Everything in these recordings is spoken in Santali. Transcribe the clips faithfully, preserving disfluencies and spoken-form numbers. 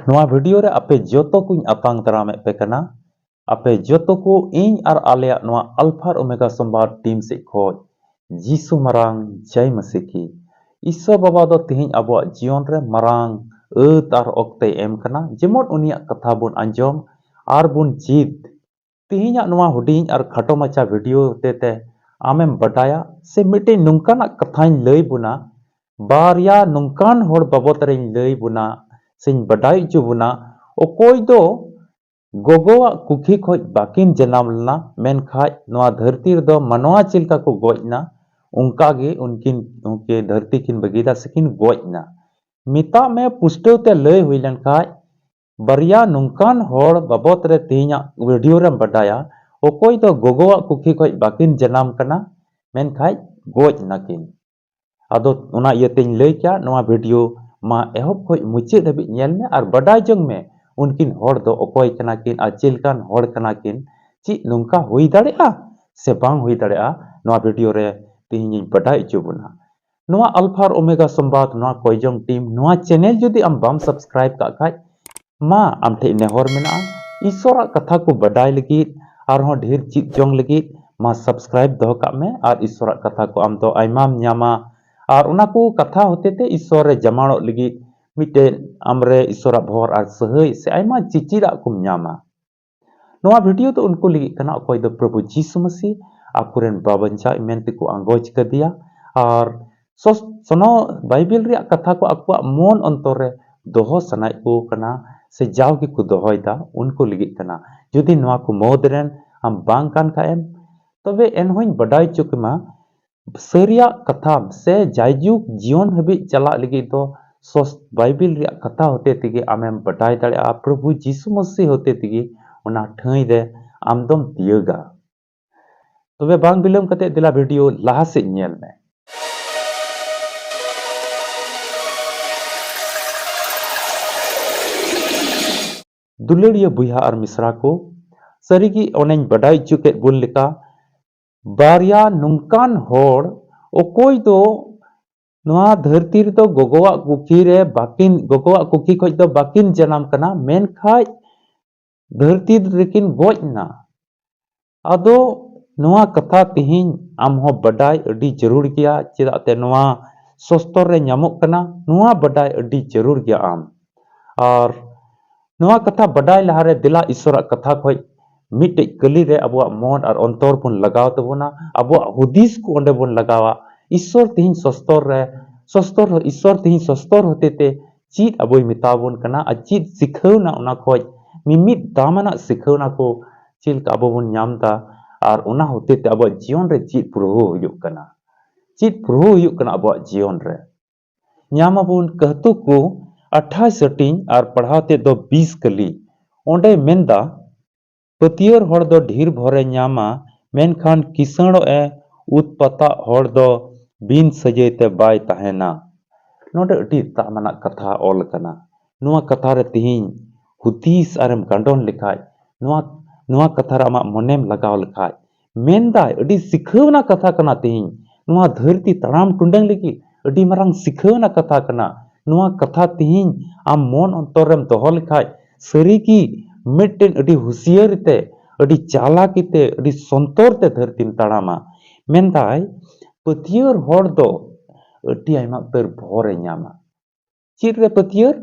ᱱᱚᱣᱟ ᱵᱷᱤᱰᱤᱭᱳ ᱨᱮ ᱟᱯᱮ ᱡᱚᱛᱚ ᱠᱚᱧ ᱟᱛᱟᱝ ᱫᱟᱨᱟᱢᱮᱫ ᱯᱮ ᱠᱟᱱᱟ᱾ ᱟᱯᱮ ᱡᱚᱛᱚ ᱠᱚ ᱤᱧ ᱟᱨ ᱟᱞᱮᱭᱟᱜ ᱱᱚᱣᱟ ᱟᱞᱯᱷᱟ ᱟᱨ ᱳᱢᱮᱜᱟ ᱥᱚᱢᱵᱟᱫ ᱴᱤᱢ ᱥᱮᱫ ᱠᱷᱚᱱ ᱡᱤᱥᱩ ᱢᱟᱨᱟᱝ ᱡᱟᱭ ᱢᱟᱹᱥᱤ ᱠᱤ᱾ ᱤᱥᱥᱚᱨ ᱵᱟᱵᱟ ᱫᱚ ᱛᱮᱦᱮᱧ ᱟᱵᱚᱣᱟᱜ ᱡᱤᱭᱚᱱ ᱨᱮ ᱢᱟᱨᱟᱝ ᱟᱹᱛ ᱟᱨ ᱚᱠᱛᱮᱭ ᱮᱢ ᱠᱟᱱᱟ, ᱡᱮᱢᱚᱱ ᱩᱱᱤᱭᱟᱜ ᱠᱟᱛᱷᱟ ᱵᱚᱱ ᱟᱸᱡᱚᱢ ᱟᱨ ᱵᱚᱱ ᱪᱮᱫ᱾ ᱛᱮᱦᱮᱧᱟᱜ ᱱᱚᱣᱟ ᱦᱩᱰᱤᱧ ᱟᱨ ᱠᱷᱟᱴᱚ ᱢᱟᱪᱷᱟ ᱵᱷᱤᱰᱤᱭᱳ ᱦᱚᱛᱮᱛᱮ ᱟᱢᱮᱢ ᱵᱟᱰᱟᱭᱟ, ᱥᱮ ᱢᱤᱫᱴᱮᱱ ᱱᱚᱝᱠᱟᱱᱟᱜ ᱠᱟᱛᱷᱟᱧ ᱞᱟᱹᱭ ᱵᱚᱱᱟ, ᱵᱟᱨᱭᱟ ᱱᱚᱝᱠᱟᱱ ᱦᱚᱲ ᱵᱟᱵᱚᱛ ᱨᱮᱧ ᱞᱟᱹᱭ ᱵᱚᱱᱟ ᱥᱮᱧ ᱵᱟᱰᱟᱭ ᱦᱚᱪᱚ ᱵᱚᱱᱟ, ᱚᱠᱚᱭ ᱫᱚ ᱜᱚᱜᱚᱣᱟᱜ ᱠᱩᱠᱷᱤ ᱠᱷᱚᱡ ᱵᱟᱹᱠᱤᱱ ᱡᱟᱱᱟᱢ ᱞᱮᱱᱟ, ᱢᱮᱱᱠᱷᱟᱡ ᱱᱚᱣᱟ ᱫᱷᱟᱹᱨᱛᱤ ᱨᱮᱫᱚ ᱢᱟᱱᱣᱟ ᱪᱮᱫ ᱞᱮᱠᱟ ᱠᱚ ᱜᱚᱡ ᱮᱱᱟ, ᱚᱱᱠᱟ ᱜᱮ ᱩᱱᱠᱤᱱ, ᱩᱱᱠᱤᱱ ᱫᱷᱟᱹᱨᱛᱤ ᱠᱤᱱ ᱵᱟᱹᱜᱤᱭᱮᱫᱟ ᱥᱮᱠᱤᱱ ᱜᱚᱡ ᱮᱱᱟ᱾ ᱢᱮᱛᱟᱜ ᱢᱮ, ᱯᱩᱥᱴᱟᱹᱣ ᱛᱮ ᱞᱟᱹᱭ ᱦᱩᱭ ᱞᱮᱱᱠᱷᱟᱡ, ᱵᱟᱨᱭᱟ ᱱᱚᱝᱠᱟᱱ ᱦᱚᱲ ᱵᱟᱵᱚᱛ ᱨᱮ ᱛᱮᱦᱮᱧᱟᱜ ᱵᱷᱤᱰᱤᱭᱳ ᱨᱮᱢ ᱵᱟᱰᱟᱭᱟ, ᱚᱠᱚᱭ ᱫᱚ ᱜᱚᱜᱚᱣᱟᱜ ᱠᱩᱠᱷᱤ ᱠᱷᱚᱡ ᱵᱟᱹᱠᱤᱱ ᱡᱟᱱᱟᱢ ᱠᱟᱱᱟ, ᱢᱮᱱᱠᱷᱟᱡ ᱜᱚᱡ ᱱᱟᱠᱤᱱ᱾ ᱟᱫᱚ ᱚᱱᱟ ᱤᱭᱟᱹᱛᱮᱧ ᱞᱟᱹᱭ ᱠᱮᱭᱟ, ᱱᱚᱣᱟ ᱵᱷᱤᱰᱤᱭᱳ ᱢᱟ ᱮᱦᱚᱵ ᱠᱷᱚᱡ ᱢᱩᱪᱟᱹᱫ ᱫᱷᱟᱹᱵᱤᱡ ᱧᱮᱞ ᱢᱮ ᱟᱨ ᱵᱟᱰᱟᱭ ᱡᱚᱝ ᱢᱮ, ᱩᱱᱠᱤᱱ ᱦᱚᱲ ᱫᱚ ᱚᱠᱚᱭ ᱠᱟᱱᱟ ᱠᱤᱱ ᱟᱨ ᱪᱮᱫ ᱞᱮᱠᱟᱱ ᱦᱚᱲ ᱠᱟᱱᱟ ᱠᱤᱱ, ᱪᱮᱫ ᱱᱚᱝᱠᱟ ᱦᱩᱭ ᱫᱟᱲᱮᱭᱟᱜᱼᱟ ᱥᱮ ᱵᱟᱝ ᱦᱩᱭ ᱫᱟᱲᱮᱭᱟᱜᱼᱟ, ᱱᱚᱣᱟ ᱵᱷᱤᱰᱤᱭᱳ ᱨᱮ ᱛᱮᱦᱮᱧᱤᱧ ᱵᱟᱰᱟᱭ ᱦᱚᱪᱚ ᱵᱚᱱᱟ᱾ ᱱᱚᱣᱟ ᱟᱞᱯᱷᱟ ᱟᱨ ᱳᱢᱮᱜᱟ ᱥᱚᱢᱵᱟᱫ, ᱱᱚᱣᱟ ᱠᱚᱭᱡᱚᱝ ᱴᱤᱢ, ᱱᱚᱣᱟ ᱪᱮᱱᱮᱞ ᱡᱩᱫᱤ ᱟᱢ ᱵᱟᱢ ᱥᱟᱵᱥᱠᱨᱟᱭᱤᱵ ᱠᱟᱜ ᱠᱷᱟᱡ, ᱢᱟ ᱟᱢ ᱴᱷᱮᱡ ᱱᱮᱦᱚᱨ ᱢᱮᱱᱟᱜᱼᱟ, ᱤᱥᱥᱚᱨᱟᱜ ᱠᱟᱛᱷᱟ ᱠᱚ ᱵᱟᱰᱟᱭ ᱞᱟᱹᱜᱤᱫ, ᱟᱨᱦᱚᱸ ᱰᱷᱮᱨ ᱪᱮᱫ ᱡᱚᱝ ᱞᱟᱹᱜᱤᱫ, ᱢᱟ ᱥᱟᱵᱥᱠᱨᱟᱭᱤᱵ ᱫᱚᱦᱚ ᱠᱟᱜ ᱢᱮ ᱟᱨ ᱤᱥᱥᱚᱨᱟᱜ ᱠᱟᱛᱷᱟ ᱠᱚ ᱟᱢ ᱫᱚ ᱟᱭᱢᱟᱢ ᱧᱟᱢᱟ᱾ ᱟᱨ ᱚᱱᱟ ᱠᱚ ᱠᱟᱛᱷᱟ ᱦᱚᱛᱮ ᱛᱮ ᱤᱥᱥᱚᱨ ᱨᱮ ᱡᱟᱢᱟᱲᱚᱜ ᱞᱟᱹᱜᱤᱫ ᱢᱤᱫᱴᱮᱡ ᱟᱢᱨᱮ ᱤᱥᱥᱚᱨᱟᱜ ᱵᱷᱚᱨ ᱟᱨ ᱥᱟᱹᱦᱟᱹᱭ ᱥᱮ ᱟᱭᱢᱟ ᱪᱤᱪᱤᱨᱟᱜ ᱠᱚᱢ ᱧᱟᱢᱟ᱾ ᱱᱚᱣᱟ ᱵᱷᱤᱰᱤᱭᱳ ᱫᱚ ᱩᱱᱠᱩ ᱞᱟᱹᱜᱤᱫ ᱠᱟᱱᱟ, ᱚᱠᱚᱭ ᱫᱚ ᱯᱨᱚᱵᱷᱩ ᱡᱤᱥᱩ ᱢᱟᱹᱥᱤ ᱟᱠᱚᱨᱮᱱ ᱵᱟᱵᱚᱱᱪᱟᱣᱤᱡ ᱢᱮᱱ ᱛᱮᱠᱚ ᱟᱸᱜᱚᱪ ᱠᱟᱫᱮᱭᱟ᱾ ᱟᱨ ᱥᱚᱥ-, ᱥᱚᱱᱚ ᱵᱟᱭᱵᱮᱞ ᱨᱮᱭᱟᱜ ᱠᱟᱛᱷᱟ ᱠᱚ ᱟᱠᱚᱣᱟᱜ ᱢᱚᱱ ᱚᱱᱛᱚᱨ ᱨᱮ ᱫᱚᱦᱚ ᱥᱟᱱᱟᱭᱮᱫ ᱠᱚ ᱠᱟᱱᱟ, ᱥᱮ ᱡᱟᱣ ᱜᱮᱠᱚ ᱫᱚᱦᱚᱭᱮᱫᱟ, ᱩᱱᱠᱩ ᱞᱟᱹᱜᱤᱫ ᱠᱟᱱᱟ᱾ ᱡᱩᱫᱤ ᱱᱚᱣᱟ ᱠᱚ ᱢᱩᱫᱽ ᱨᱮᱱ ᱟᱢ ᱵᱟᱝ ᱠᱟᱱ ᱠᱷᱟᱡ ᱮᱢ, ᱛᱚᱵᱮ ᱮᱱᱦᱚᱸᱧ ᱵᱟᱰᱟᱭ ᱦᱚᱪᱚ ᱠᱮᱢᱟ, ᱥᱟᱹᱨᱤᱭᱟᱜ ᱠᱟᱛᱷᱟ ᱥᱮ ᱡᱟᱭᱡᱩᱜᱽ ᱡᱤᱭᱚᱱ ᱦᱟᱹᱵᱤᱡ ᱪᱟᱞᱟᱜ ᱞᱟᱹᱜᱤᱫ ᱫᱚ ᱥᱚᱥ-, ᱵᱟᱭᱵᱮᱞ ᱨᱮᱭᱟᱜ ᱠᱟᱛᱷᱟ ᱦᱚᱛᱮ ᱛᱮᱜᱮ ᱟᱢᱮᱢ ᱵᱟᱰᱟᱭ ᱫᱟᱲᱮᱭᱟᱜᱼᱟ᱾ ᱯᱨᱚᱵᱷᱩ ᱡᱤᱥᱩ ᱢᱟᱹᱥᱤ ᱦᱚᱛᱮ ᱛᱮᱜᱮ ᱚᱱᱟ ᱴᱷᱟᱹᱭ ᱨᱮ ᱟᱢ ᱫᱚᱢ ᱛᱤᱭᱟᱹᱜᱟ᱾ ᱛᱚᱵᱮ ᱵᱟᱝ ᱵᱤᱞᱚᱢ ᱠᱟᱛᱮ ᱫᱮᱞᱟ ᱵᱷᱤᱰᱤᱭᱳ ᱞᱟᱦᱟ ᱥᱮᱫ ᱧᱮᱞ ᱢᱮ᱾ ᱫᱩᱞᱟᱹᱲᱤᱭᱟᱹ ᱵᱚᱭᱦᱟ ᱟᱨ ᱢᱤᱥᱨᱟ ᱠᱚ, ᱥᱟᱹᱨᱤᱜᱮ ᱚᱱᱮᱧ ᱵᱟᱰᱟᱭ ᱦᱚᱪᱚ ᱠᱮᱫ ᱵᱚᱱ ᱞᱮᱠᱟ, ᱵᱟᱨᱭᱟ ᱱᱚᱝᱠᱟᱱ ᱦᱚᱲ, ᱚᱠᱚᱭ ᱫᱚ ᱱᱚᱣᱟ ᱫᱷᱟᱹᱨᱛᱤ ᱨᱮᱫᱚ ᱜᱚᱜᱚᱣᱟᱜ ᱠᱩᱠᱷᱤ ᱨᱮ ᱵᱟᱹᱠᱤᱱ, ᱜᱚᱜᱚᱣᱟᱜ ᱠᱩᱠᱷᱤ ᱠᱷᱚᱱ ᱫᱚ ᱵᱟᱹᱠᱤᱱ ᱡᱟᱱᱟᱢ ᱠᱟᱱᱟ, ᱢᱮᱱᱠᱷᱟᱱ ᱫᱷᱟᱹᱨᱛᱤ ᱨᱮᱠᱤᱱ ᱜᱚᱡ ᱮᱱᱟ᱾ ᱟᱫᱚ ᱱᱚᱣᱟ ᱠᱟᱛᱷᱟ ᱛᱮᱦᱮᱧ ᱟᱢ ᱦᱚᱸ ᱵᱟᱰᱟᱭ ᱟᱹᱰᱤ ᱡᱟᱹᱨᱩᱲ ᱜᱮᱭᱟ, ᱪᱮᱫᱟᱜ ᱛᱮ ᱱᱚᱣᱟ ᱥᱚᱥᱛᱚᱨ ᱨᱮ ᱧᱟᱢᱚᱜ ᱠᱟᱱᱟ, ᱱᱚᱣᱟ ᱵᱟᱰᱟᱭ ᱟᱹᱰᱤ ᱡᱟᱹᱨᱩᱲ ᱜᱮᱭᱟ ᱟᱢ᱾ ᱟᱨ ᱱᱚᱣᱟ ᱠᱟᱛᱷᱟ ᱵᱟᱰᱟᱭ ᱞᱟᱦᱟᱨᱮ ᱫᱮᱞᱟ ᱤᱥᱚᱨᱟᱜ ᱠᱟᱛᱷᱟ ᱠᱷᱚᱡ ᱢᱤᱫᱴᱮᱡ ᱠᱟᱹᱞᱤ ᱨᱮ ᱟᱵᱚᱣᱟᱜ ᱢᱚᱱ ᱟᱨ ᱚᱱᱛᱚᱨ ᱵᱚᱱ ᱞᱟᱜᱟᱣ ᱛᱟᱵᱚᱱᱟ, ᱟᱵᱚᱣᱟᱜ ᱦᱩᱫᱤᱥ ᱠᱚ ᱚᱸᱰᱮ ᱵᱚᱱ ᱞᱟᱜᱟᱣᱟ᱾ ᱤᱥᱚᱨ ᱛᱮᱦᱮᱧ ᱥᱚᱥᱛᱚᱨ ᱨᱮ, ᱥᱚᱥᱛᱚᱨ, ᱤᱥᱚᱨ ᱛᱮᱦᱮᱧ ᱥᱚᱥᱛᱚᱨ ᱦᱚᱛᱮᱛᱮ ᱪᱮᱫ ᱟᱵᱚᱭ ᱢᱮᱛᱟ ᱵᱚᱱ ᱠᱟᱱᱟ ᱟᱨ ᱪᱮᱫ ᱥᱤᱠᱷᱟᱹᱣᱱᱟ, ᱚᱱᱟ ᱠᱷᱚᱡ ᱢᱤᱢᱤᱫ ᱫᱟᱢᱟᱱᱟᱜ ᱥᱤᱠᱷᱟᱹᱣᱱᱟ ᱠᱚ ᱪᱮᱫ ᱞᱮᱠᱟ ᱟᱵᱚ ᱵᱚᱱ ᱧᱟᱢ ᱮᱫᱟ ᱟᱨ ᱚᱱᱟ ᱦᱚᱛᱮᱛᱮ ᱟᱵᱚᱣᱟᱜ ᱡᱤᱭᱚᱱ ᱨᱮ ᱪᱮᱫ ᱯᱨᱚᱵᱷᱟᱵ ᱦᱩᱭᱩᱜ ᱠᱟᱱᱟ, ᱪᱮᱫ ᱯᱨᱚᱵᱷᱟᱵ ᱦᱩᱭᱩᱜ ᱠᱟᱱᱟ ᱟᱵᱚᱣᱟᱜ ᱡᱤᱭᱚᱱ ᱨᱮ᱾ ᱧᱟᱢ ᱟᱵᱚᱱ ᱠᱟᱹᱦᱛᱩ ᱠᱚ ᱟᱴᱷᱟᱥ ᱦᱟᱹᱴᱤᱧ ᱟᱨ ᱯᱟᱲᱦᱟᱣ ᱛᱮᱫ ᱫᱚ ᱵᱤᱥ ᱠᱟᱹᱞᱤ᱾ ᱚᱸᱰᱮ ᱢᱮᱱᱫᱟ, ᱯᱟᱹᱛᱭᱟᱹᱨ ᱦᱚᱲ ᱫᱚ ᱰᱷᱮᱨ ᱵᱷᱚᱨᱮ ᱧᱟᱢᱟ, ᱢᱮᱱᱠᱷᱟᱱ ᱠᱤᱥᱟᱹᱬᱚᱜ ᱮ ᱩᱛᱯᱟᱛᱟᱜ ᱦᱚᱲ ᱫᱚ ᱵᱤᱱ ᱥᱟᱹᱡᱟᱹᱭ ᱛᱮ ᱵᱟᱭ ᱛᱟᱦᱮᱱᱟ᱾ ᱱᱚᱰᱮ ᱟᱹᱰᱤ ᱫᱟᱢᱟᱱᱟᱜ ᱠᱟᱛᱷᱟ ᱚᱞ ᱟᱠᱟᱱᱟ᱾ ᱱᱚᱣᱟ ᱠᱟᱛᱷᱟ ᱨᱮ ᱛᱮᱦᱮᱧ ᱦᱩᱫᱤᱥ ᱟᱨᱮᱢ ᱜᱟᱸᱰᱚᱱ ᱞᱮᱠᱷᱟᱡ, ᱱᱚᱣᱟ, ᱱᱚᱣᱟ ᱠᱟᱛᱷᱟ ᱨᱮ ᱟᱢᱟᱜ ᱢᱚᱱᱮᱢ ᱞᱟᱜᱟᱣ ᱞᱮᱠᱷᱟᱡ, ᱢᱮᱱᱫᱟᱭ, ᱟᱹᱰᱤ ᱥᱤᱠᱷᱟᱹᱣᱱᱟ ᱠᱟᱛᱷᱟ ᱠᱟᱱᱟ ᱛᱮᱦᱮᱧ᱾ ᱱᱚᱣᱟ ᱫᱷᱟᱹᱨᱛᱤ ᱛᱟᱲᱟᱢ ᱴᱩᱰᱟᱹᱝ ᱞᱟᱹᱜᱤᱫ ᱟᱹᱰᱤ ᱢᱟᱨᱟᱝ ᱥᱤᱠᱷᱟᱹᱣᱱᱟ ᱠᱟᱛᱷᱟ ᱠᱟᱱᱟ᱾ ᱱᱚᱣᱟ ᱠᱟᱛᱷᱟ ᱛᱮᱦᱮᱧ ᱟᱢ ᱢᱚᱱ ᱚᱱᱛᱚᱨ ᱨᱮᱢ ᱫᱚᱦᱚ ᱞᱮᱠᱷᱟᱡ, ᱥᱟᱹᱨᱤᱜᱮ ᱢᱤᱫᱴᱮᱱ ᱟᱹᱰᱤ ᱦᱩᱥᱤᱭᱟᱹᱨ ᱛᱮ, ᱟᱹᱰᱤ ᱪᱟᱞᱟᱠᱤ ᱛᱮ, ᱟᱹᱰᱤ ᱥᱚᱱᱛᱚᱨ ᱛᱮ ᱫᱷᱟᱹᱨᱛᱤᱢ ᱛᱟᱲᱟᱢᱟ᱾ ᱢᱮᱱᱫᱟᱭ, ᱯᱟᱹᱛᱭᱟᱹᱨ ᱦᱚᱲ ᱫᱚ ᱟᱹᱰᱤ ᱟᱭᱢᱟ ᱩᱛᱟᱹᱨ ᱵᱷᱚᱨᱮ ᱧᱟᱢᱟ᱾ ᱪᱮᱫ ᱨᱮ ᱯᱟᱹᱛᱭᱟᱹᱨ?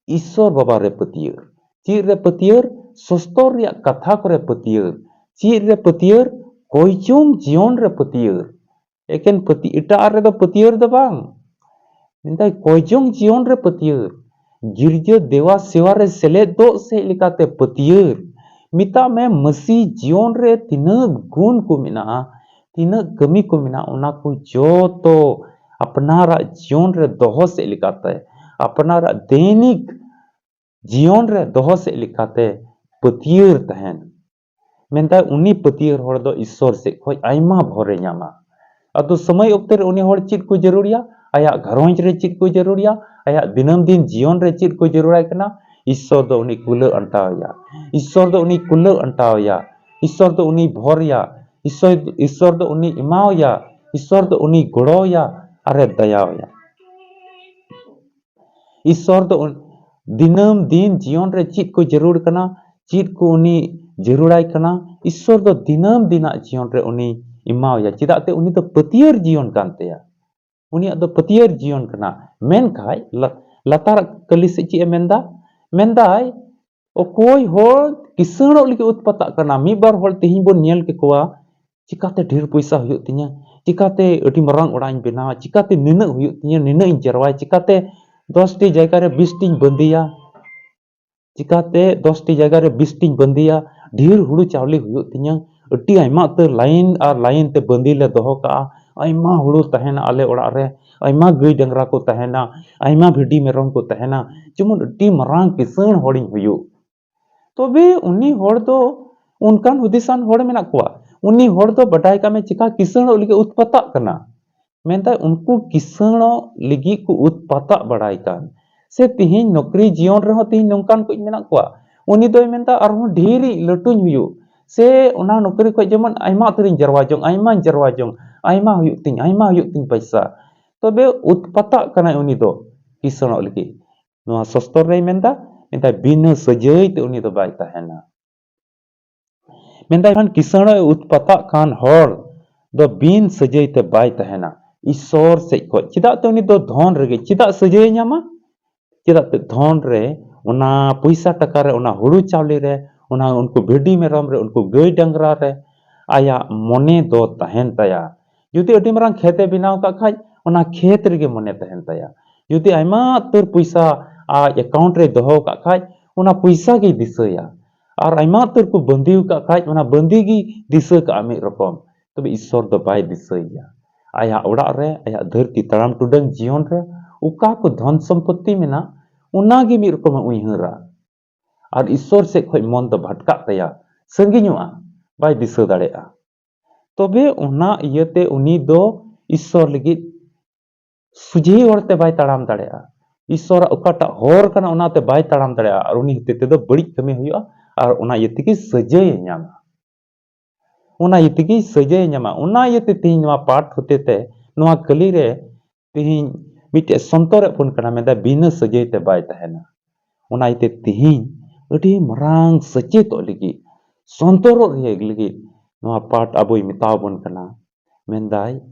ᱤᱥᱥᱚᱨ ᱵᱟᱵᱟ ᱨᱮ ᱯᱟᱹᱛᱭᱟᱹᱨ᱾ ᱪᱮᱫ ᱨᱮ ᱯᱟᱹᱛᱭᱟᱹᱨ? ᱥᱚᱥᱛᱚᱨ ᱨᱮᱭᱟᱜ ᱠᱟᱛᱷᱟ ᱠᱚᱨᱮ ᱯᱟᱹᱛᱭᱟᱹᱨ᱾ ᱪᱮᱫ ᱨᱮ ᱯᱟᱹᱛᱭᱟᱹᱨ? ᱠᱚᱭᱪᱚᱝ ᱡᱤᱭᱚᱱ ᱨᱮ ᱯᱟᱹᱛᱭᱟᱹᱨ᱾ ᱮᱠᱮᱱ ᱯᱟᱹᱛᱭ-, ᱮᱴᱟᱜ ᱨᱮᱫᱚ ᱯᱟᱹᱛᱭᱟᱹᱨ ᱫᱚ ᱵᱟᱝ᱾ ᱢᱮᱱᱫᱟᱭ, ᱠᱚᱭᱪᱚᱝ ᱡᱤᱭᱚᱱ ᱨᱮ ᱯᱟᱹᱛᱭᱟᱹᱨ᱾ ᱜᱤᱨᱡᱟᱹ ᱫᱮᱣᱟ ᱥᱮᱣᱟ ᱨᱮ ᱥᱮᱞᱮᱫᱚᱜ ᱥᱮᱫ ᱞᱮᱠᱟᱛᱮ ᱯᱟᱹᱛᱭᱟᱹᱨ᱾ ᱢᱮᱛᱟᱜ ᱢᱮ, ᱢᱟᱹᱥᱤ ᱡᱤᱭᱚᱱ ᱨᱮ ᱛᱤᱱᱟᱹᱜ ᱜᱩᱱ ᱠᱚ ᱢᱮᱱᱟᱜᱼᱟ, ᱛᱤᱱᱟᱹᱜ ᱠᱟᱹᱢᱤ ᱠᱚ ᱢᱮᱱᱟᱜᱼᱟ, ᱚᱱᱟ ᱠᱚ ᱡᱚᱛᱚ ᱟᱯᱱᱟᱨᱟᱜ ᱡᱤᱭᱚᱱ ᱨᱮ ᱫᱚᱦᱚ ᱥᱮᱫ ᱞᱮᱠᱟᱛᱮ, ᱟᱯᱱᱟᱨᱟᱜ ᱫᱮᱱᱤᱠ ᱡᱤᱭᱚᱱ ᱨᱮ ᱫᱚᱦᱚ ᱥᱮᱫ ᱞᱮᱠᱟᱛᱮ ᱯᱟᱹᱛᱭᱟᱹᱨ ᱛᱟᱦᱮᱱ᱾ ᱢᱮᱱᱫᱟᱭ, ᱩᱱᱤ ᱯᱟᱹᱛᱭᱟᱹᱨ ᱦᱚᱲ ᱫᱚ ᱤᱥᱥᱚᱨ ᱥᱮᱫ ᱠᱷᱚᱱ ᱟᱭᱢᱟ ᱵᱷᱚᱨᱮ ᱧᱟᱢᱟ᱾ ᱟᱫᱚ ᱥᱚᱢᱚᱭ ᱚᱠᱛᱮ ᱨᱮ ᱩᱱᱤ ᱦᱚᱲ ᱪᱮᱫ ᱠᱚ ᱡᱟᱹᱨᱩᱲᱤᱭᱟ? ᱟᱭᱟᱜ ᱜᱷᱟᱨᱚᱸᱡᱽ ᱨᱮ ᱪᱮᱫ ᱠᱚ ᱡᱟᱹᱨᱩᱲᱤᱭᱟ? ᱟᱭᱟᱜ ᱫᱤᱱᱟᱹᱢ ᱫᱤᱱ ᱡᱤᱭᱚᱱ ᱨᱮ ᱪᱮᱫ ᱠᱚ ᱡᱟᱹᱨᱩᱲᱟᱭ ᱠᱟᱱᱟ? ᱤᱥᱥᱚᱨ ᱫᱚ ᱩᱱᱤ ᱠᱩᱞᱟᱹ ᱟᱱᱴᱟᱣ ᱟᱭᱟ᱾ ᱤᱥᱥᱚᱨ ᱫᱚ ᱩᱱᱤ ᱠᱩᱞᱟᱹ ᱟᱱᱴᱟᱣ ᱟᱭᱟ᱾ ᱤᱥᱥᱚᱨ ᱫᱚ ᱩᱱᱤ ᱵᱷᱚᱨ ᱟᱭᱟ᱾ ᱤᱥᱥᱚᱨ, ᱤᱥᱥᱚᱨ ᱫᱚ ᱩᱱᱤ ᱮᱢᱟᱣ ᱟᱭᱟ᱾ ᱤᱥᱥᱚᱨ ᱫᱚ ᱩᱱᱤ ᱜᱚᱲᱚ ᱟᱭᱟ ᱟᱨᱮ ᱫᱟᱭᱟ ᱟᱭᱟ᱾ ᱤᱥᱥᱚᱨ ᱫᱚ ᱩᱱ- ᱫᱤᱱᱟᱹᱢ ᱫᱤᱱ ᱡᱤᱭᱚᱱ ᱨᱮ ᱪᱮᱫ ᱠᱚ ᱡᱟᱹᱨᱩᱲ ᱠᱟᱱᱟ, ᱪᱮᱫ ᱠᱚ ᱩᱱᱤ ᱡᱟᱹᱨᱩᱲᱟᱭ ᱠᱟᱱᱟ, ᱤᱥᱥᱚᱨ ᱫᱚ ᱫᱤᱱᱟᱹᱢ ᱫᱤᱱᱟᱜ ᱡᱤᱭᱚᱱ ᱨᱮ ᱩᱱᱤ ᱮᱢᱟᱣᱟᱭᱟ᱾ ᱪᱮᱫᱟᱜ ᱛᱮ ᱩᱱᱤ ᱫᱚ ᱯᱟᱹᱛᱭᱟᱹᱨ ᱡᱤᱭᱚᱱ ᱠᱟᱱ ᱛᱟᱭᱟ᱾ ᱩᱱᱤᱭᱟᱜ ᱫᱚ ᱯᱟᱹᱛᱭᱟᱹᱨ ᱡᱤᱭᱚᱱ ᱠᱟᱱᱟ᱾ ᱢᱮᱱᱠᱷᱟᱱ ᱞᱟ- ᱞᱟᱛᱟᱨ ᱠᱟᱹᱞᱤ ᱥᱮᱫ ᱪᱮᱫ ᱮ ᱢᱮᱱᱫᱟ? ᱢᱮᱱᱫᱟᱭ, ᱚᱠᱚᱭ ᱦᱚᱲ ᱠᱤᱥᱟᱹᱬᱚᱜ ᱞᱟᱹᱜᱤᱫ ᱩᱛᱯᱟᱛᱟᱜ ᱠᱟᱱᱟ, ᱢᱤᱫ ᱵᱟᱨ ᱦᱚᱲ ᱛᱮᱦᱮᱧ ᱵᱚᱱ ᱧᱮᱞ ᱠᱮᱠᱚᱣᱟ, ᱪᱤᱠᱟᱛᱮ ᱰᱷᱮᱨ ᱯᱚᱭᱥᱟ ᱦᱩᱭᱩᱜ ᱛᱤᱧᱟ, ᱪᱤᱠᱟᱛᱮ ᱟᱹᱰᱤ ᱢᱟᱨᱟᱝ ᱚᱲᱟᱜ ᱤᱧ ᱵᱮᱱᱟᱣᱟ, ᱪᱤᱠᱟᱛᱮ ᱱᱤᱱᱟᱹᱜ ᱦᱩᱭᱩᱜ ᱛᱤᱧᱟ, ᱱᱤᱱᱟᱹᱜ ᱤᱧ ᱡᱟᱨᱣᱟᱭᱟ, ᱪᱤᱠᱟᱛᱮ ᱫᱚᱥ ᱴᱤ ᱡᱟᱭᱜᱟ ᱨᱮ ᱵᱤᱥ ᱴᱤᱧ ᱵᱟᱸᱫᱮᱭᱟ, ᱪᱤᱠᱟᱛᱮ ᱫᱚᱥ ᱴᱤ ᱡᱟᱭᱜᱟ ᱨᱮ ᱵᱤᱥ ᱴᱤᱧ ᱵᱟᱸᱫᱮᱭᱟ, ᱰᱷᱮᱨ ᱦᱩᱲᱩ ᱪᱟᱣᱞᱮ ᱦᱩᱭᱩᱜ ᱛᱤᱧᱟ, ᱟᱹᱰᱤ ᱟᱭᱢᱟ ᱩᱛᱟᱹᱨ line ᱟᱨ line ᱛᱮ ᱵᱟᱸᱫᱮ ᱞᱮ ᱫᱚᱦᱚ ᱠᱟᱜᱼᱟ, ᱟᱭᱢᱟ ᱦᱩᱲᱩ ᱛᱟᱦᱮᱱᱟ ᱟᱞᱮ ᱚᱲᱟᱜ ᱨᱮ, ᱟᱭᱢᱟ ᱜᱟᱹᱭ ᱰᱟᱝᱨᱟ ᱠᱚ ᱛᱟᱦᱮᱱᱟ, ᱟᱭᱢᱟ ᱵᱷᱤᱰᱤ ᱢᱮᱨᱚᱢ ᱠᱚ ᱛᱟᱦᱮᱱᱟ, ᱡᱮᱢᱚᱱ ᱟᱹᱰᱤ ᱢᱟᱨᱟᱝ ᱠᱤᱥᱟᱹᱬ ᱦᱚᱲᱤᱧ ᱦᱩᱭᱩᱜ᱾ ᱛᱚᱵᱮ ᱩᱱᱤ ᱦᱚᱲ ᱫᱚ, ᱚᱱᱠᱟᱱ ᱦᱩᱫᱤᱥᱟᱱ ᱦᱚᱲ ᱢᱮᱱᱟᱜ ᱠᱚᱣᱟ, ᱩᱱᱤ ᱦᱚᱲ ᱫᱚ ᱵᱟᱰᱟᱭ ᱠᱟᱜ ᱢᱮ ᱪᱤᱠᱟ ᱠᱤᱥᱟᱹᱬᱚᱜ ᱞᱟᱹᱜᱤᱫ ᱩᱛᱯᱟᱛᱟᱜ ᱠᱟᱱᱟ᱾ ᱢᱮᱱᱫᱟᱭ ᱩᱱᱠᱩ ᱠᱤᱥᱟᱹᱬᱚᱜ ᱞᱟᱹᱜᱤᱫ ᱠᱚ ᱩᱛᱯᱟᱛᱟᱜ ᱵᱟᱲᱟᱭ ᱠᱟᱱ, ᱥᱮ ᱛᱤᱦᱤᱧ ᱱᱚᱠᱨᱤ ᱡᱤᱭᱚᱱ ᱨᱮᱦᱚᱸ ᱛᱤᱦᱤᱧ ᱱᱚᱝᱠᱟᱱ ᱠᱚ ᱢᱮᱱᱟᱜ ᱠᱚᱣᱟ᱾ ᱩᱱᱤ ᱫᱚᱭ ᱢᱮᱱᱫᱟ ᱟᱨᱦᱚᱸ ᱰᱷᱮᱨᱤᱧ ᱞᱟᱹᱴᱩᱧ ᱦᱩᱭᱩᱜ, ᱥᱮ ᱚᱱᱟ ᱱᱚᱠᱨᱤ ᱠᱷᱚᱱ ᱡᱮᱢᱚᱱ ᱟᱭᱢᱟ ᱩᱛᱟᱹᱨᱤᱧ ᱡᱟᱨᱣᱟ ᱡᱚᱝ, ᱟᱭᱢᱟᱧ ᱡᱟᱨᱣᱟ ᱡᱚᱝ, ᱟᱭᱢᱟ ᱦᱩᱭᱩᱜ ᱛᱤᱧ, ᱟᱭᱢᱟ ᱦᱩᱭᱩᱜ ᱛᱤᱧ ᱯᱚᱭᱥᱟ᱾ ᱛᱚᱵᱮ ᱩᱛᱯᱟᱛᱟᱜ ᱠᱟᱱᱟᱭ ᱩᱱᱤ ᱫᱚ ᱠᱤᱥᱟᱹᱬᱚᱜ ᱞᱟᱹᱜᱤᱫ᱾ ᱱᱚᱣᱟ ᱥᱚᱥᱛᱚᱨ ᱨᱮᱭ ᱢᱮᱱᱫᱟ, ᱢᱮᱱᱫᱟᱭ ᱵᱤᱱᱟᱹ ᱥᱟᱹᱡᱟᱹᱭ ᱛᱮ ᱩᱱᱤ ᱫᱚ ᱵᱟᱭ ᱛᱟᱦᱮᱱᱟ᱾ ᱢᱮᱱᱫᱟᱭ ᱠᱷᱟᱱ ᱠᱤᱥᱟᱹᱬ ᱮ ᱩᱛᱯᱟᱛᱟᱜ ᱠᱟᱱ ᱦᱚᱲ ᱫᱚ ᱵᱤᱱ ᱥᱟᱹᱡᱟᱹᱭ ᱛᱮ ᱵᱟᱭ ᱛᱟᱦᱮᱱᱟ ᱤᱥᱥᱚᱨ ᱥᱮᱫ ᱠᱷᱚᱱ᱾ ᱪᱮᱫᱟᱜ ᱛᱮ ᱩᱱᱤ ᱫᱚ ᱫᱷᱚᱱ ᱨᱮᱜᱮ, ᱪᱮᱫᱟᱜ ᱥᱟᱹᱡᱟᱹᱭᱮ ᱧᱟᱢᱟ? ᱪᱮᱫᱟᱜ ᱛᱮ ᱫᱷᱚᱱ ᱨᱮ, ᱚᱱᱟ ᱯᱚᱭᱥᱟ ᱴᱟᱠᱟ ᱨᱮ, ᱚᱱᱟ ᱦᱩᱲᱩ ᱪᱟᱣᱞᱮ ᱨᱮ, ᱚᱱᱟ ᱩᱱᱠᱩ ᱵᱷᱤᱰᱤ ᱢᱮᱨᱚᱢ ᱨᱮ, ᱩᱱᱠᱩ ᱜᱟᱹᱭ ᱰᱟᱝᱨᱟ ᱨᱮ ᱟᱭᱟᱜ ᱢᱚᱱᱮ ᱫᱚ ᱛᱟᱦᱮᱱ ᱛᱟᱭᱟ᱾ ᱡᱩᱫᱤ ᱟᱹᱰᱤ ᱢᱟᱨᱟᱝ ᱠᱷᱮᱛ ᱮ ᱵᱮᱱᱟᱣ ᱠᱟᱜ ᱠᱷᱟᱡ, ᱚᱱᱟ ᱠᱷᱮᱛ ᱨᱮᱜᱮ ᱢᱚᱱᱮ ᱛᱟᱦᱮᱱ ᱛᱟᱭᱟ᱾ ᱡᱩᱫᱤ ᱟᱭᱢᱟ ᱩᱛᱟᱹᱨ ᱯᱚᱭᱥᱟ ᱟᱡ account ᱨᱮᱭ ᱫᱚᱦᱚ ᱠᱟᱜ ᱠᱷᱟᱡ, ᱚᱱᱟ ᱯᱚᱭᱥᱟ ᱜᱮᱭ ᱫᱤᱥᱟᱹᱭᱟ᱾ ᱟᱨ ᱟᱭᱢᱟ ᱩᱛᱟᱹᱨ ᱠᱚ ᱵᱟᱸᱫᱤ ᱠᱟᱜ ᱠᱷᱟᱡ, ᱚᱱᱟ ᱵᱟᱸᱫᱤ ᱜᱮ ᱫᱤᱥᱟᱹ ᱠᱟᱜᱼᱟ ᱢᱤᱫ ᱨᱚᱠᱚᱢ᱾ ᱛᱚᱵᱮ ᱤᱥᱥᱚᱨ ᱫᱚ ᱵᱟᱭ ᱫᱤᱥᱟᱹᱭᱮᱭᱟ᱾ ᱟᱭᱟᱜ ᱚᱲᱟᱜ ᱨᱮ, ᱟᱭᱟᱜ ᱫᱷᱟᱹᱨᱛᱤ ᱛᱟᱲᱟᱢ ᱴᱩᱰᱟᱹᱝ ᱡᱤᱭᱚᱱ ᱨᱮ ᱚᱠᱟ ᱠᱚ ᱫᱷᱚᱱ ᱥᱚᱢᱯᱚᱛᱛᱤ ᱢᱮᱱᱟᱜ, ᱚᱱᱟ ᱜᱮ ᱢᱤᱫ ᱨᱚᱠᱚᱢᱮ ᱩᱭᱦᱟᱹᱨᱟ᱾ ᱟᱨ ᱤᱥᱥᱚᱨ ᱥᱮᱫ ᱠᱷᱚᱱ ᱢᱚᱱ ᱫᱚ ᱵᱷᱟᱴᱠᱟᱜ ᱛᱟᱭᱟ, ᱥᱟᱺᱜᱤᱧᱚᱜᱼᱟ, ᱵᱟᱭ ᱫᱤᱥᱟᱹ ᱫᱟᱲᱮᱭᱟᱜᱼᱟ᱾ ᱛᱚᱵᱮ ᱚᱱᱟ ᱤᱭᱟᱹᱛᱮ ᱩᱱᱤ ᱫᱚ ᱤᱥᱥᱚᱨ ᱞᱟᱹᱜᱤᱫ ᱥᱚᱡᱷᱮ ᱦᱚᱨ ᱛᱮ ᱵᱟᱭ ᱛᱟᱲᱟᱢ ᱫᱟᱲᱮᱭᱟᱜᱼᱟ᱾ ᱤᱥᱥᱚᱨᱟᱜ ᱚᱠᱟᱴᱟᱜ ᱦᱚᱨ ᱠᱟᱱᱟ, ᱚᱱᱟᱛᱮ ᱵᱟᱭ ᱛᱟᱲᱟᱢ ᱫᱟᱲᱮᱭᱟᱜᱼᱟ᱾ ᱟᱨ ᱩᱱᱤ ᱦᱚᱛᱮ ᱛᱮᱫᱚ ᱵᱟᱹᱲᱤᱡ ᱠᱟᱹᱢᱤ ᱦᱩᱭᱩᱜᱼᱟ᱾ ᱟᱨ ᱚᱱᱟ ᱤᱭᱟᱹ ᱛᱮᱜᱮ ᱥᱟᱹᱡᱟᱹᱭᱮ ᱧᱟᱢᱟ᱾ ᱚᱱᱟ ᱤᱭᱟᱹ ᱛᱮᱜᱮ ᱥᱟᱹᱡᱟᱹᱭᱮ ᱧᱟᱢᱟ᱾ ᱚᱱᱟ ᱤᱭᱟᱹᱛᱮ ᱛᱮᱦᱮᱧ ᱱᱚᱣᱟ ᱯᱟᱴ ᱦᱚᱛᱮ ᱛᱮ, ᱱᱚᱣᱟ ᱠᱟᱹᱞᱤ ᱨᱮ ᱛᱮᱦᱮᱧ ᱢᱤᱫᱴᱮᱡ ᱥᱚᱱᱛᱚᱨᱮᱫ ᱵᱚᱱ ᱠᱟᱱᱟ, ᱢᱮᱱᱫᱟᱭ ᱵᱤᱱᱟᱹ ᱥᱟᱹᱡᱟᱹᱭ ᱛᱮ ᱵᱟᱭ ᱛᱟᱦᱮᱱᱟ᱾ ᱚᱱᱟ ᱤᱭᱟᱹᱛᱮ ᱛᱤᱦᱤᱧ ᱟᱹᱰᱤ ᱢᱟᱨᱟᱝ ᱥᱮᱪᱮᱫᱚᱜ ᱞᱟᱹᱜᱤᱫ, ᱥᱚᱱᱛᱚᱨᱚᱜ ᱨᱮᱭᱟᱜ ᱞᱟᱹᱜᱤᱫ ᱱᱚᱣᱟ ᱯᱟᱴ ᱟᱵᱚᱭ ᱢᱮᱛᱟᱣ ᱵᱚᱱ ᱠᱟᱱᱟ᱾ ᱢᱮᱱᱫᱟᱭ,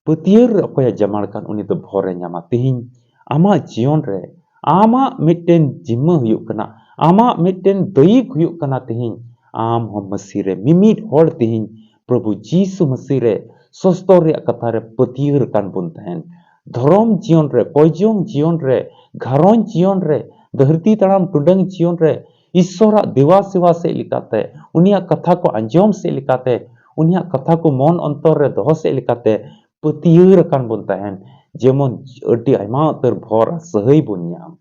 ᱯᱟᱹᱛᱭᱟᱹᱨ ᱨᱮ ᱚᱠᱚᱭᱮ ᱡᱟᱢᱟᱲ ᱠᱟᱱ, ᱩᱱᱤ ᱫᱚ ᱵᱷᱚᱨᱮ ᱧᱟᱢᱟ᱾ ᱛᱤᱦᱤᱧ ᱟᱢᱟᱜ ᱡᱤᱭᱚᱱ ᱨᱮ ᱟᱢᱟᱜ ᱢᱤᱫᱴᱮᱱ ᱡᱤᱢᱢᱟᱹ ᱦᱩᱭᱩᱜ ᱠᱟᱱᱟ, ᱟᱢᱟᱜ ᱢᱤᱫᱴᱮᱱ ᱫᱟᱹᱭᱤᱠ ᱦᱩᱭᱩᱜ ᱠᱟᱱᱟ᱾ ᱛᱤᱦᱤᱧ ᱟᱢ ᱦᱚᱸ ᱢᱟᱹᱥᱤ ᱨᱮ, ᱢᱤᱢᱤᱫ ᱦᱚᱲ ᱛᱤᱦᱤᱧ ᱯᱨᱚᱵᱷᱩ ᱡᱤᱥᱩ ᱢᱟᱹᱥᱤ ᱨᱮ ᱥᱚᱥᱛᱚᱨ ᱨᱮᱭᱟᱜ ᱠᱟᱛᱷᱟ ᱨᱮ ᱯᱟᱹᱛᱭᱟᱹᱨ ᱟᱠᱟᱱ ᱵᱚᱱ ᱛᱟᱦᱮᱱ᱾ ᱫᱷᱚᱨᱚᱢ ᱡᱤᱭᱚᱱ ᱨᱮ, ᱠᱚᱭᱡᱚᱝ ᱡᱤᱭᱚᱱ ᱨᱮ, ᱜᱷᱟᱨᱚᱸᱡᱽ ᱡᱤᱭᱚᱱ ᱨᱮ, ᱫᱷᱟᱹᱨᱛᱤ ᱛᱟᱲᱟᱢ ᱴᱩᱰᱟᱹᱝ ᱡᱤᱭᱚᱱ ᱨᱮ, ᱤᱥᱥᱚᱨᱟᱜ ᱫᱮᱣᱟ ᱥᱮᱣᱟ ᱥᱮᱫ ᱞᱮᱠᱟᱛᱮ, ᱩᱱᱤᱭᱟᱜ ᱠᱟᱛᱷᱟ ᱠᱚ ᱟᱸᱡᱚᱢ ᱥᱮᱫ ᱞᱮᱠᱟᱛᱮ, ᱩᱱᱤᱭᱟᱜ ᱠᱟᱛᱷᱟ ᱠᱚ ᱢᱚᱱ ᱚᱱᱛᱚᱨ ᱨᱮ ᱫᱚᱦᱚ ᱥᱮᱫ ᱞᱮᱠᱟᱛᱮ ᱯᱟᱹᱛᱭᱟᱹᱨ ᱟᱠᱟᱱ ᱵᱚᱱ ᱛᱟᱦᱮᱱ, ᱡᱮᱢᱚᱱ ᱟᱹᱰᱤ ᱟᱭᱢᱟ ᱩᱛᱟᱹᱨ ᱵᱷᱚᱨ ᱟᱨ ᱥᱟᱹᱦᱟᱹᱭ ᱵᱚᱱ ᱧᱟᱢ᱾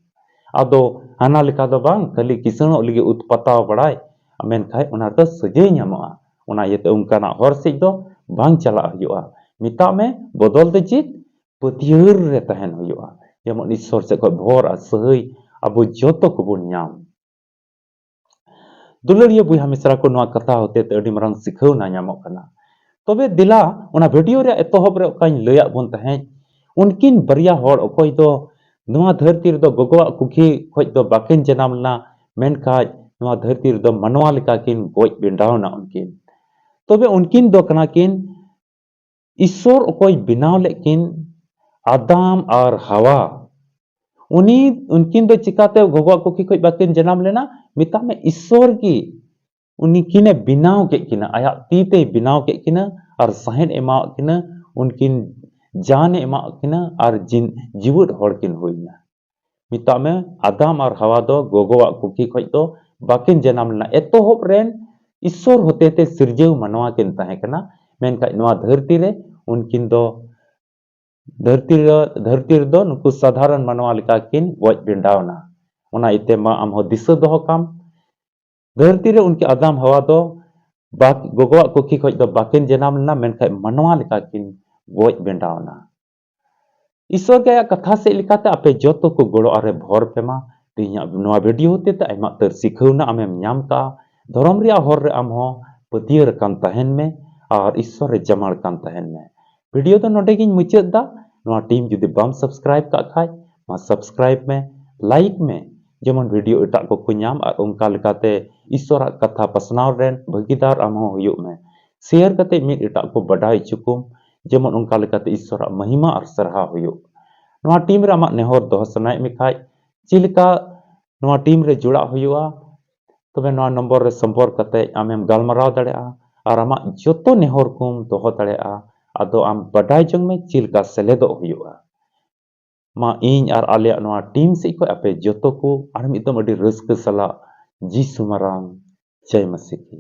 ᱟᱫᱚ ᱦᱟᱱᱟ ᱞᱮᱠᱟ ᱫᱚ ᱵᱟᱝ, ᱠᱷᱟᱹᱞᱤ ᱠᱤᱥᱟᱹᱬᱚᱜ ᱞᱟᱹᱜᱤᱫ ᱩᱛᱯᱟᱛᱟᱣ ᱵᱟᱲᱟᱭ, ᱢᱮᱱᱠᱷᱟᱡ ᱚᱱᱟ ᱨᱮᱫᱚ ᱥᱟᱹᱡᱟᱹᱭ ᱧᱟᱢᱚᱜᱼᱟ᱾ ᱚᱱᱟ ᱤᱭᱟᱹᱛᱮ ᱚᱱᱠᱟᱱᱟᱜ ᱦᱚᱨ ᱥᱮᱫ ᱫᱚ ᱵᱟᱝ ᱪᱟᱞᱟᱜ ᱦᱩᱭᱩᱜᱼᱟ᱾ ᱢᱮᱛᱟᱜ ᱢᱮ, ᱵᱚᱫᱚᱞ ᱫᱚ ᱪᱮᱫ? ᱯᱟᱹᱛᱭᱟᱹᱨ ᱨᱮ ᱛᱟᱦᱮᱱ ᱦᱩᱭᱩᱜᱼᱟ, ᱡᱮᱢᱚᱱ ᱤᱥᱥᱚᱨ ᱥᱮᱫ ᱠᱷᱚᱱ ᱵᱷᱚᱨ ᱟᱨ ᱥᱟᱹᱦᱟᱹᱭ ᱟᱵᱚ ᱡᱚᱛᱚ ᱠᱚᱵᱚᱱ ᱧᱟᱢ᱾ ᱫᱩᱞᱟᱹᱲᱤᱭᱟᱹ ᱵᱚᱭᱦᱟ ᱢᱤᱥᱨᱟ ᱠᱚ, ᱱᱚᱣᱟ ᱠᱟᱛᱷᱟ ᱦᱚᱛᱮ ᱛᱮ ᱟᱹᱰᱤ ᱢᱟᱨᱟᱝ ᱥᱤᱠᱷᱟᱹᱣᱱᱟ ᱧᱟᱢᱚᱜ ᱠᱟᱱᱟ᱾ ᱛᱚᱵᱮ ᱫᱮᱞᱟ, ᱚᱱᱟ ᱵᱷᱤᱰᱤᱭᱳ ᱨᱮᱭᱟᱜ ᱮᱛᱚᱦᱚᱵ ᱨᱮ ᱚᱠᱟᱧ ᱞᱟᱹᱭᱟᱫ ᱵᱚᱱ ᱛᱟᱦᱮᱸᱫ, ᱩᱱᱠᱤᱱ ᱵᱟᱨᱭᱟ ᱦᱚᱲ ᱚᱠᱚᱭ ᱫᱚ ᱱᱚᱣᱟ ᱫᱷᱟᱹᱨᱛᱤ ᱨᱮᱫᱚ ᱜᱚᱜᱚᱣᱟᱜ ᱠᱩᱠᱷᱤ ᱠᱷᱚᱡ ᱫᱚ ᱵᱟᱹᱠᱤᱱ ᱡᱟᱱᱟᱢ ᱞᱮᱱᱟ, ᱢᱮᱱᱠᱷᱟᱡ ᱱᱚᱣᱟ ᱫᱷᱟᱹᱨᱛᱤ ᱨᱮᱫᱚ ᱢᱟᱱᱣᱟ ᱞᱮᱠᱟ ᱠᱤᱱ ᱜᱚᱡ ᱵᱮᱸᱰᱟᱣ ᱮᱱᱟ ᱩᱱᱠᱤᱱ᱾ ᱛᱚᱵᱮ ᱩᱱᱠᱤᱱ ᱫᱚ ᱠᱟᱱᱟ ᱠᱤᱱ ᱤᱥᱥᱚᱨ ᱚᱠᱚᱭ ᱵᱮᱱᱟᱣ ᱞᱮᱫ ᱠᱤᱱ, ᱟᱫᱟᱢ ᱟᱨ ᱦᱟᱣᱟ, ᱩᱱᱤ, ᱩᱱᱠᱤᱱ ᱫᱚ ᱪᱤᱠᱟᱛᱮ ᱜᱚᱜᱚᱣᱟᱜ ᱠᱩᱠᱷᱤ ᱠᱷᱚᱡ ᱵᱟᱹᱠᱤᱱ ᱡᱟᱱᱟᱢ ᱞᱮᱱᱟ? ᱢᱮᱛᱟᱜ ᱢᱮ, ᱤᱥᱥᱚᱨ ᱜᱮ ᱩᱱᱠᱤᱱᱮ ᱵᱮᱱᱟᱣ ᱠᱮᱫ ᱠᱤᱱᱟ, ᱟᱭᱟᱜ ᱛᱤ ᱛᱮᱭ ᱵᱮᱱᱟᱣ ᱠᱮᱫ ᱠᱤᱱᱟ ᱟᱨ ᱥᱟᱦᱮᱫ ᱮ ᱮᱢᱟᱣᱟᱫ ᱠᱤᱱᱟ, ᱩᱱᱠᱤᱱ ᱡᱟᱱ ᱮ ᱮᱢᱟᱣᱟᱫ ᱠᱤᱱᱟ ᱟᱨ ᱡᱤᱱ-, ᱡᱤᱣᱮᱫ ᱦᱚᱲ ᱠᱤᱱ ᱦᱩᱭᱱᱟ᱾ ᱢᱮᱛᱟᱜ ᱢᱮ, ᱟᱫᱟᱢ ᱟᱨ ᱦᱟᱣᱟ ᱫᱚ ᱜᱚᱜᱚᱣᱟᱜ ᱠᱩᱠᱷᱤ ᱠᱷᱚᱡ ᱫᱚ ᱵᱟᱹᱠᱤᱱ ᱡᱟᱱᱟᱢ ᱞᱮᱱᱟ᱾ ᱮᱛᱚᱦᱚᱵ ᱨᱮᱱ ᱤᱥᱥᱚᱨ ᱦᱚᱛᱮᱛᱮ ᱥᱤᱨᱡᱟᱹᱣ ᱢᱟᱱᱣᱟ ᱠᱤᱱ ᱛᱟᱦᱮᱸ ᱠᱟᱱᱟ, ᱢᱮᱱᱠᱷᱟᱡ ᱱᱚᱣᱟ ᱫᱷᱟᱹᱨᱛᱤ ᱨᱮ ᱩᱱᱠᱤᱱ ᱫᱚ, ᱫᱷᱟᱹᱨᱛᱤ ᱨᱮ, ᱫᱷᱟᱹᱨᱛᱤ ᱨᱮᱫᱚ ᱱᱩᱠᱩ ᱥᱟᱫᱷᱟᱨᱚᱱ ᱢᱟᱱᱣᱟ ᱞᱮᱠᱟ ᱠᱤᱱ ᱜᱚᱡ ᱵᱮᱸᱰᱟᱣ ᱮᱱᱟ᱾ ᱚᱱᱟ ᱤᱭᱟᱹᱛᱮ ᱢᱟ ᱟᱢ ᱦᱚᱸ ᱫᱤᱥᱟᱹ ᱫᱚᱦᱚ ᱠᱟᱢ, ᱫᱷᱟᱹᱨᱛᱤ ᱨᱮ ᱩᱱᱠᱤᱱ ᱟᱫᱟᱢ ᱦᱟᱣᱟ ᱫᱚ ᱵᱟ-, ᱜᱚᱜᱚᱣᱟᱜ ᱠᱩᱠᱷᱤ ᱠᱷᱚᱡ ᱫᱚ ᱵᱟᱹᱠᱤᱱ ᱡᱟᱱᱟᱢ ᱞᱮᱱᱟ, ᱢᱮᱱᱠᱷᱟᱡ ᱢᱟᱱᱣᱟ ᱞᱮᱠᱟ ᱠᱤᱱ ᱜᱚᱡ ᱵᱮᱸᱰᱟᱣ ᱮᱱᱟ᱾ ᱤᱥᱥᱚᱨ ᱜᱮ ᱟᱭᱟᱜ ᱠᱟᱛᱷᱟ ᱥᱮᱫ ᱞᱮᱠᱟᱛᱮ ᱟᱯᱮ ᱡᱚᱛᱚ ᱠᱚ ᱜᱚᱲᱚ ᱟᱨᱮ ᱵᱷᱚᱨ ᱯᱮ ᱢᱟ᱾ ᱛᱮᱦᱮᱧᱟᱜ ᱱᱚᱣᱟ ᱵᱷᱤᱰᱤᱭᱳ ᱦᱚᱛᱮᱛᱮ ᱟᱭᱢᱟ ᱩᱛᱟᱹᱨ ᱥᱤᱠᱷᱟᱹᱣᱱᱟ ᱟᱢᱮᱢ ᱧᱟᱢ ᱠᱟᱜᱼᱟ᱾ ᱫᱷᱚᱨᱚᱢ ᱨᱮᱭᱟᱜ ᱦᱚᱨ ᱨᱮ ᱟᱢ ᱦᱚᱸ ᱯᱟᱹᱛᱭᱟᱹᱨ ᱟᱠᱟᱱ ᱛᱟᱦᱮᱱ ᱢᱮ ᱟᱨ ᱤᱥᱥᱚᱨ ᱨᱮ ᱡᱟᱢᱟᱲ ᱠᱟᱱ ᱛᱟᱦᱮᱱ ᱢᱮ᱾ ᱵᱷᱤᱰᱤᱭᱳ ᱫᱚ ᱱᱚᱰᱮ ᱜᱤᱧ ᱢᱩᱪᱟᱹᱫ ᱫᱟ᱾ ᱱᱚᱣᱟ ᱴᱤᱢ ᱡᱩᱫᱤ ᱵᱟᱢ ᱥᱟᱵᱥᱠᱨᱟᱭᱤᱵ ᱠᱟᱜ ᱠᱷᱟᱡ, ᱢᱟ ᱥᱟᱵᱥᱠᱨᱟᱭᱤᱵ ᱢᱮ, ᱞᱟᱭᱤᱠ ᱢᱮ, ᱡᱮᱢᱚᱱ ᱵᱷᱤᱰᱤᱭᱳ ᱮᱴᱟᱜ ᱠᱚᱠᱚ ᱧᱟᱢ ᱟᱨ ᱚᱱᱠᱟ ᱞᱮᱠᱟᱛᱮ ᱤᱥᱚᱨᱟᱜ ᱠᱟᱛᱷᱟ ᱯᱟᱥᱱᱟᱣ ᱨᱮᱱ ᱵᱷᱟᱹᱜᱤᱫᱟᱨ ᱟᱢ ᱦᱚᱸ ᱦᱩᱭᱩᱜ ᱢᱮ᱾ ᱥᱮᱭᱟᱨ ᱠᱟᱛᱮ ᱢᱤᱫ ᱮᱴᱟᱜ ᱠᱚ ᱵᱟᱰᱟᱭ ᱦᱚᱪᱚ ᱠᱚᱢ, ᱡᱮᱢᱚᱱ ᱚᱱᱠᱟ ᱞᱮᱠᱟᱛᱮ ᱤᱥᱚᱨᱟᱜ ᱢᱚᱦᱤᱢᱟ ᱟᱨ ᱥᱟᱨᱦᱟᱣ ᱦᱩᱭᱩᱜ᱾ ᱱᱚᱣᱟ ᱴᱤᱢ ᱨᱮ ᱟᱢᱟᱜ ᱱᱮᱦᱚᱨ ᱫᱚᱦᱚ ᱥᱟᱱᱟᱭᱮᱫ ᱢᱮ ᱠᱷᱟᱡ, ᱪᱮᱫ ᱞᱮᱠᱟ ᱱᱚᱣᱟ ᱴᱤᱢ ᱨᱮ ᱡᱚᱲᱟᱜ ᱦᱩᱭᱩᱜᱼᱟ, ᱛᱚᱵᱮ ᱱᱚᱣᱟ ᱱᱚᱢᱵᱚᱨ ᱨᱮ ᱥᱚᱢᱯᱚᱨᱠ ᱠᱟᱛᱮ ᱟᱢᱮᱢ ᱜᱟᱞᱢᱟᱨᱟᱣ ᱫᱟᱲᱮᱭᱟᱜᱼᱟ ᱟᱨ ᱟᱢᱟᱜ ᱡᱚᱛᱚ ᱱᱮᱦᱚᱨ ᱠᱚᱢ ᱫᱚᱦᱚ ᱫᱟᱲᱮᱭᱟᱜᱼᱟ᱾ ᱟᱫᱚ ᱟᱢ ᱵᱟᱰᱟᱭ ᱡᱚᱝ ᱢᱮ ᱪᱮᱫ ᱞᱮᱠᱟ ᱥᱮᱞᱮᱫᱚᱜ ᱦᱩᱭᱩᱜᱼᱟ᱾ ᱢᱟ ᱤᱧ ᱟᱨ ᱟᱞᱮᱭᱟᱜ ᱱᱚᱣᱟ ᱴᱤᱢ ᱥᱮᱫ ᱠᱷᱚᱱ ᱟᱯᱮ ᱡᱚᱛᱚ ᱠᱚ ᱟᱨ ᱢᱤᱫ ᱫᱚᱢ ᱟᱹᱰᱤ ᱨᱟᱹᱥᱠᱟᱹ ᱥᱟᱞᱟᱜ ᱡᱤᱥᱩ ᱢᱟᱨᱟᱝ ᱡᱟᱭ ᱢᱟᱥᱤ ᱠᱤ᱾